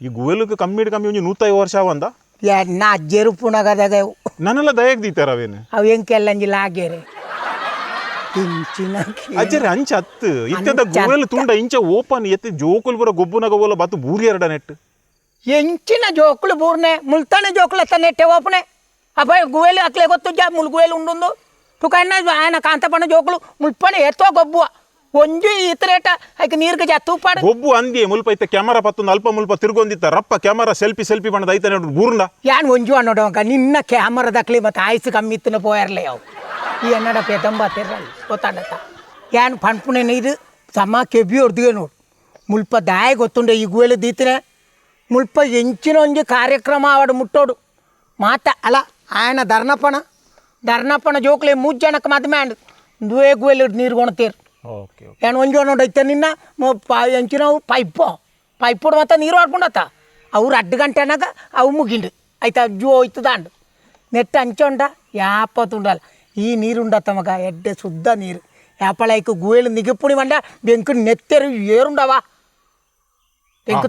ಈ ಗುವೆಲುக்கு ಕಮ್ಮಿಡ್ ಕಮ್ಮಿ ಒಂಜಿ 150 ವರ್ಷ ಅವಂದ. ಎನ್ನ ಅಜ್ಜೆರು ಪುಣಗದಾಗ. ನನ್ನೆಲ್ಲ ದಯಗ್ ದೀತಾರ ಅವೇನು. ಅವು ಎಂಕೆಲ್ಲಂಜಿ ಲಾಗ್ಯರೆ ಇಂಚಿನ. ಅಜ್ಜರೆ, ಅಂಚ ಅತ್ತು ಇತ್ತೆದ ಅಂಚ. ಗುವೆಲ್ ತುಂಡ ಇಂಚ ಓಪನ್ ಎತ್ತಿ ಜೋಕುಲ್ ಬರ ಗೊಬ್ಬುನಗ ಓಲ ಬತ್ತು ಬೂರಿ ಎರಡ ನೆಟ್. ಎಂಚಿನ ಜೋಕುಲು ಬೂರ್ನೆ, ಮುಲ್ತಾನೆ ಜೋಕುಲು ಅತ್ತ ನೆಟ್ಟೆ ಓಪನೆ. ಅಪ್ಪ ಗುವೆಲು ಅಕ್ಲೆ ಗೊತ್ತು ಜಾ ಮುಲ್ ಗುವೆಲು ಉಂಡುಂದು ತುಕಣ್ಣ ఆయన ಕಾಂತಪಣ್ಣ ಜೋಕುಲು ಮುಲ್ಪನೆ ಎತ್ತೋ ಗೊಬ್ಬುವ ಒಂಜಿ ಇತರೇಟ ಐಕ್ ನೀರ್ಗೆ ಜತ್ತು ಪಾಡು. ಗೊಬ್ಬು ಅಂದಿ ಮುಲ್ಪ ಇತ್ತ ಕ್ಯಾಮರಾ ಪತ್ತೊಂದು ಅಲ್ಪ ಮುಲ್ಪ ತಿರ್ಗೊಂದಿತ್ತ ರಪ್ಪ camera selfie selfie ಬಣ್ಣದ ಐತನೆ ಬೂರ್ಂಡ. ಯಾನ್ ಒಂಜು ಅನ್ನೋಡವಂಕ ನಿನ್ನ ಕ್ಯಾಮರಾದಕ್ಲಿ ಮತ್ತು ಆಯ್ಸು ಕಮ್ಮಿ ಇತ್ತನ ಪೋಯರ್ಲೆ ಅವು ಈ ಎನ್ನಡ ಪೆದಂಬತ್ತಿರಲ್ಲ ಗೊತ್ತಾಡತ್ತ. ಯಾನ್ ಪನ್ಪುನೆ ಇದು ಸಮ ಕೆಬಿ ಹೊಡ್ದಿಗೆ ನೋಡು. ಮುಲ್ಪ ದಾಯ ಗೊತ್ತುಂಡೆ ಈ ಗುವೆಲು ದೀತಿನ ಮುಲ್ಪ ಎಂಚಿನ ಒಂಜಿ ಕಾರ್ಯಕ್ರಮ ಆವಡು ಮುಟ್ಟೋಡು ಮಾತ ಅಲ್ಲ. ఆయన ಧರ್ಣಪ್ಪನ ಧರ್ಣಪ್ಪನ ಜೋಕ್ಲೆ ಮೂರು ಜನಕ್ಕೆ ಮದ್ಮೆ ಅಂಡ್ ದುವೇ ಗುವೆಲು ನೀರು ಕೊಣತೀರು. ಓಕೆ. ಏನು ಒಂಜಿ ನೋಡೈತೆ ನಿನ್ನ ಎಂಚಿನವು ಪೈಪು ಪೈಪುಡು ಮತ್ತೆ ನೀರು ಆಡ್ಕೊಂಡತ್ತ ಅವ್ರು ಅಡ್ಡು ಗಂಟೆ ಅನ್ನಾಗ ಅವು ಮುಗಿಂಡು ಆಯ್ತಾ ಜೋ ಹೋಯ್ತದ ಅಂಡು ನೆಟ್ಟ ಅಂಚೊಂಡ ಯಾಪತ್ತುಂಡಲ್ಲ ಈ ನೀರು ಉಂಡತ್ತ ಮಗ ಎಡ್ಡೆ ಶುದ್ಧ ನೀರು. ಯಾಪಳೈಕ್ ಗುವೇಲು ನಿಗಪುಣಿ ಮಂಡ ಬೆಂಕು ನೆತ್ತೆರು ಏರುಂಡವ ಬೆಂಕು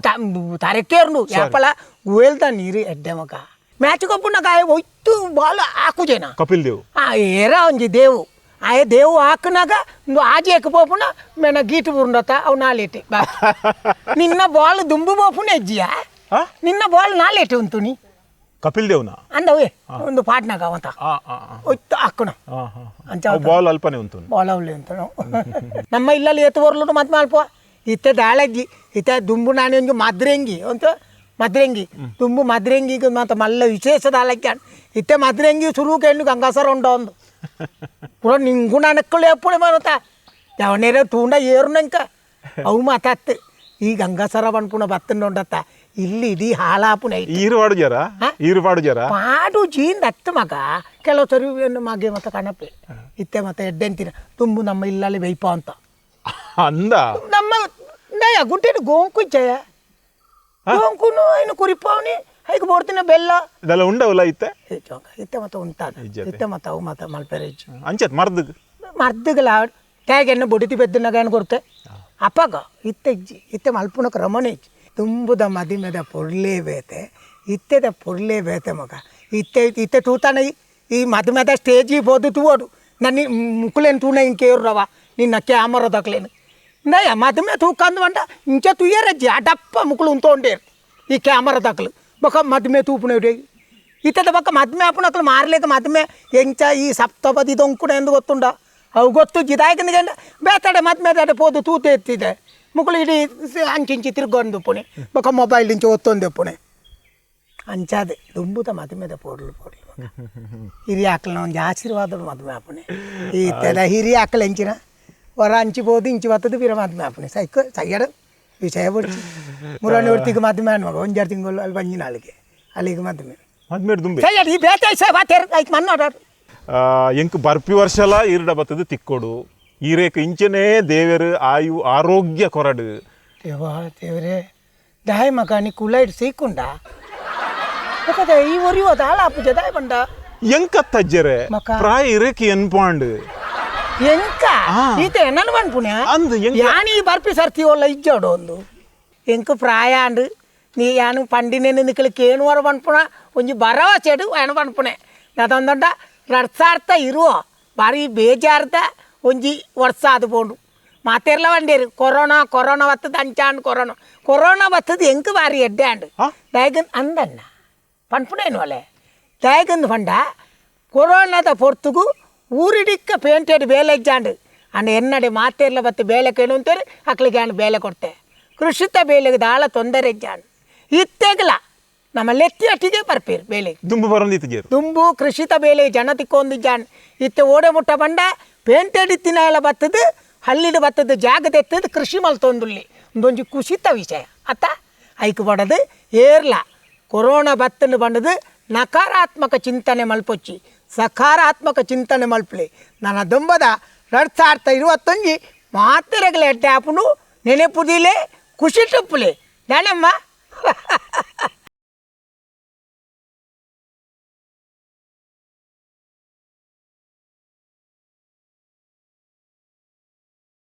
ತರಕೇರುಂಡು ಯಾಪಳ ಗುವೇಲ್ದ ನೀರು ಎಡ್ಡೆ ಮಗ. ಮ್ಯಾಚ್ ಗೊಬ್ಬುನಾಗ ಒಯ್ತು ಬಾಲ್ ಹಾಕುಜೇನಾ? ಕಪಿಲ್ ದೇವ್. ಆ ಏರ ಒಂಜಿ ದೇವು ಆಯೆ ದೇವು ಹಾಕನಾಗ ಒಂದು ಆಜಿ ಪೋಪುನ ಮೇನ ಗೀಟು ಬುರುಂಡತ ಅವು ನಾಲೇಟೆ ಬಾ. ನಿನ್ನ ಬಾಲ್ ದುಂಬು ಪೋಪುನ ಹೆಜ್ಜಿಯ. ಆ? ನಿನ್ನ ಬಾಲ್ ನಾಲೇಟೆ ಉಂಟು ನೀ. ಕಪಿಲ್ ದೇವ್ನ? ಅಂದವೇ ಒಂದು ಪಾಟ್ನಾಗ ಅವಂತ ಆ ಆ ಆ. ಒಯ್ತು ಹಾಕುನ. ಆ, ಆ, ಅಂಚ. ಆ. ಬಾಲ್ ಅಲ್ಪನೆ ಉಂಟು. ಬಾಲ್ ಅವಲಿ ಅಂತ ನಾವು ನಮ್ಮ ಇಲ್ಲಲ್ಲಿ ಏತು ಬರ್ಲುಡು ಮತ್ತೆ ಮಲ್ಪ ಇತ್ತೆ ದಾಳಜ್ಜಿ ಇತ್ತೆ ದುಂಬು ನಾನೇ ಒಂಜಿ ಮದ್ರೆಂಗಿ ಅಂತ ಮದ್ರೆಂಗಿ ದುಂಬು ಮದ್ರೆಂಗಿಗೆ ಮತ್ತೆ ಮಲ್ಲ ವಿಶೇಷ ದಾಳಕ್ಕೆ ಇತ್ತೆ ಮದ್ರೆಂಗಿ ಸುರುಕೆ ಹೆಣ್ಣು ಗಂಗಾಸರ ಉಂಡ ಒಂದು ಪೂರ ನಿಂಗು ನನಕ್ಕಳು ಎಪ್ಪುಳಿ ಮನತ ಯಾವನೇರ ತೂಂಡ ಏರುನಂಕ ಅವು ಮಾತಾತ್ ಈ ಗಂಗಾಸರ ಪನ್ಪುಣ ಬತ್ತಂಡ ಇಲ್ಲಿ ಇಡೀ ಹಾಳಾಪುನ ಐತಿ. ಈರು ಪಾಡು ಜರ. ಆ? ಈರು ಪಾಡು ಜರ. ಪಾಡು ಜೀಂದ ಹತ್ತು ಮಗ ಕೆಲವು ಸರಿ ಏನು ಮಗೆ ಮತ್ತೆ ಕಣಪೆ ಇತ್ತೆ ಮತ್ತೆ ಎಡ್ಡೆಂತಿನ ತುಂಬು ನಮ್ಮ ಇಲ್ಲಲ್ಲಿ ಬೇಯ್ಪ ಅಂತ. ಅಂದ. ನಮ್ಮ ನಯ ಗುಂಟೆಡು ಗೋಂಕು ಇಚ್ಚಯ ಗೋಂಕುನು ಏನು ಕುರಿಪಾವನಿ ಹೈಗೆ ಬೋಡ್ತಿನ ಬೆಲ್ಲ. ಇದೆಲ್ಲ ಉಂಡವಲ್ಲ ಇತ್ತೆ? ಏ ಚೊಂಕ, ಇತ್ತೆ ಮತ್ತೆ ಉಂಟಾದ. ಇಜ್ಜತೆ. ಇತ್ತೆ ಮತ್ತೆ ಅವು ಮತ್ತೆ ಮಲ್ಪೆರೆ ಇಜ್ಜಿ. ಅಂಚತ್ ಮರ್ದು. ಮರ್ದುಗಲ ಟ್ಯಾಗ್ ಬೊಡಿತಿ ಪೆದ್ದನಾಗ ಏನು ಕೊಡ್ತೆ ಅಪ್ಪಗ ಇತ್ತೆ ಇಜ್ಜಿ ಇತ್ತೆ ಮಲ್ಪುನ ಕ್ರಮನೇ ಇಜ್ಜಿ. ತುಂಬುದ ಮದಿಮೆದ ಪೊರ್ಲೇ ಬೇತೆ ಇತ್ತೆದ ಪೊರ್ಲೇ ಬೇತೆ ಮಗ. ಇತ್ತೆ ಇತ್ತೆ ತೂತಾನ ಈ ಮದುಮೆದ ಸ್ಟೇಜಿಗೆ ಪೋದು ತೂವೋಡು ನನ್ನ ಮುಕ್ಕುಲೇನು ತೂಣ ಇಂಕೇರ್ರವ ನಿನ್ನ ಕ್ಯಾಮರದಕ್ಲೇನು ನಯ ಮದುಮೆ ತೂಕಂದು ಬಂಡ ಇಂಚ ತುಯ್ಯರಜ್ಜಿ ಅಡಪ್ಪ ಮುಕ್ಕುಲು ಉಂತೋಂಡೇರು ಈ ಕ್ಯಾಮರದಕ್ಲು ಬೊಕ ಮದುಮೆ ತೂಪುನ ಇತ್ತದ ಬೊಕ್ಕ ಮದ್ಮೆ ಆಪುನಕ್ಲು ಮಾರ್ಲೇಕ ಮದ್ಮೆ ಎಂಚ ಈ ಸಪ್ತಪದಿ ದೊಂಕುಡ ಎಂದು ಗೊತ್ತುಂಡ ಅವು ಗೊತ್ತು ಜಿದಾಯಕನಿಗೆ ಬೇತಡೆ ಮದ್ಮೆ ತಡೆ ಪೋದು ತೂತು ಎತ್ತಿದೆ ಮುಕ್ಕುಲು ಇಡೀ ಅಂಚಿಂಚಿ ತಿರ್ಗೊಂದು ಪುಣೆ ಬೊಕ್ಕ ಮೊಬೈಲ್ ಇಂಚ ಒತ್ತೊಂದು ಪುಣೆ ಅಂಚಾದೆ ದುಂಬುದ ಮದುಮೆದ ಪೋಡ್ಲು ಪೋಡ್ಲು ಮಗ. ಹಿರಿಯ ಆಕಲ್ನ ಒಂಜಿ ಆಶೀರ್ವಾದ ಮದುವೆ ಆಪುಣೆ ಈ ತೆಲ ಹಿರಿಯ ಆಕಲ್ ಎಂಚಿನ ಹೊರ ಅಂಚಿ ಪೋದು ಇಂಚಿ ಬತ್ತದು ಪಿರ ಮದುವೆ ಆಪುಣೆ ಸೈಕ ಸೈಯಡ ವಿಷಯ ಬೊಡ್ಚಿ ಮುರಾಣಿ ಒರ್ತಿಗೆ ಮದುವೆ ಮಗ ಒಂಜಾರು ತಿಂಗಳು ಅಲ್ಲಿ ಬಂಜಿನ ಅಲ್ಲಿಗೆ ಅಲ್ಲಿಗೆ ಮದುವೆ. ಮದ್ಮೇಡ್ ದುಂಬೆ. ಸೈಯಡ್ ಈ ಬೇತೆ ಸೇ ಬಾತೇರ್ ಐಕ್ ಮನ್ನೋಡ. ಎಂಕ್ ಬರ್ಪಿ ವರ್ಷಲ ಈರ್ಡ ಬತ್ತದು ತಿಕ್ಕೊಡು ಈರೇಕ್ ಇಂಚನೇ ದೇವೆರು ಆಯು ಆರೋಗ್ಯ ಕೊರಡು. ದೇವಾ ದೇವರೇ ದಾಯ ಮಗ ನೀ ಕುಲೈಡ್ ಸೀಕುಂಡ ಬೊಕದ ಈ ಒರಿಯುವ ದಾಳ ಆಪುಜ ದಾಯ ಬಂಡ. ಎಂಕತ್ತಜ್ಜರೆ? ಮಕ. ಪ್ರಾಯ ಇರೇಕ್ ಎನ್ಪಾಂಡ್. ಎಂಕ ಈತ ಎನ್ನನು ಪನ್ಪುಣ್ಯ? ಅಂದ್ ಎಂಕ. ಯಾನ್ ಈ ಬರ್ಪಿ ಸರ್ತಿ ಒಲ್ಲ ಇಜ್ಜೋಡು ಒಂದು ಎಂಕ್ ಪ್ರಾಯ ಅಂಡ್ ನೀ ಯಾನು ಪಂಡಿನೇನು ನಿಕಲು ಕೇಣುವರ ಪನ್ಪುಣ ಒಂಜಿ ಭರವಸೆಡು ಯಾನು ಪನ್ಪುಣೆ ಅದೊಂದೊಂಡ 2020 ಬಾರಿ ಬೇಜಾರ್ದ ಒಂಜಿ ವರ್ಷ ಅದು ಪೋಂಡು. ಮಾತೆರ್ಲ ಬಂಡೇರು ಕೊರೋನಾ ಕೊರೋನಾ ಬತ್ತದ ಅಂಚಾಂಡ್ ಕೊರೋನಾ ಕೊರೋನಾ ಬತ್ತದ ಎಂಕ್ ಬಾರಿ ಎಡ್ಡೆ ಆಂಡ್. ಆ? ದಾಯಗನ್ ಅಂದಣ್ಣ ಪನ್ಪುಣೇನು ಅಲೆ ದಾಯಗಂದು ಪಂಡ ಕೊರೋನಾದ ಪೊರ್ತುಗು ಊರಿಡಿಕ್ಕ ಪೇಂಟೆಡ್ ಬೇಲೆ ಇಜ್ಜಾಂಡ್ ಅಂಡ ಎನ್ನಡೆ ಮಾತೆರ್ಲ ಬತ್ತು ಬೇಲೆ ಕೇಳು ಅಂತಾರೆ ಅಕ್ಲಿಗೆ ಆಂಡ್ ಬೇಲೆ ಕೊಡ್ತೆ ಕೃಷಿತ ಬೇಲೆಗೆ ದಾಳ ತೊಂದರೆ ಇಜ್ಜಾಂಡ್. ಇತ್ತೆಗಲ ನಮ್ಮ ಲೆತ್ತಿ ಅಟ್ಟಿಗೆ ಬರ್ಪೇರು ಬೇಲೆಗೆ. ದುಂಬು ಬರಂದಿತ್ತು. ದುಂಬು ಕೃಷಿತ ಬೇಲೆ ಜನ ತಿಕ್ಕೊಂದಿಜ್ಜಾಂಡ್. ಇತ್ತೆ ಓಡೆ ಮುಟ್ಟ ಬಂಡ ಪೇಂಟೆಡ್ ಇತ್ತಿನ ಎಲ್ಲ ಬತ್ತದು ಹಳ್ಳಿಡು ಬತ್ತದು ಜಾಗ ತೆತ್ತದು ಕೃಷಿ ಮಲ್ತೊಂದುಲ್ಲಿ ಒಂದೊಂಜಿ ಕುಸಿತ ವಿಷಯ ಅತ್ತ ಐಕ್ ಪಡದು ಏರ್ಲ ಕೊರೋನಾ ಬತ್ತನ್ನು ಬಂಡದು ನಕಾರಾತ್ಮಕ ಚಿಂತನೆ ಮಲ್ಪೊಚ್ಚಿ ಸಕಾರಾತ್ಮಕ ಚಿಂತನೆ ಮಲ್ಪಲೆ. ನನ್ನ ದುಂಬದ 2021 ಮಾತೆರೆಗಲ ಎಡ್ಡೆ ಆಪುಂಡು ನೆನೆಪುದಿಲೆ ಖುಷಿ ಟುಪ್ಪುಲೆ ನಾನಮ್ಮ.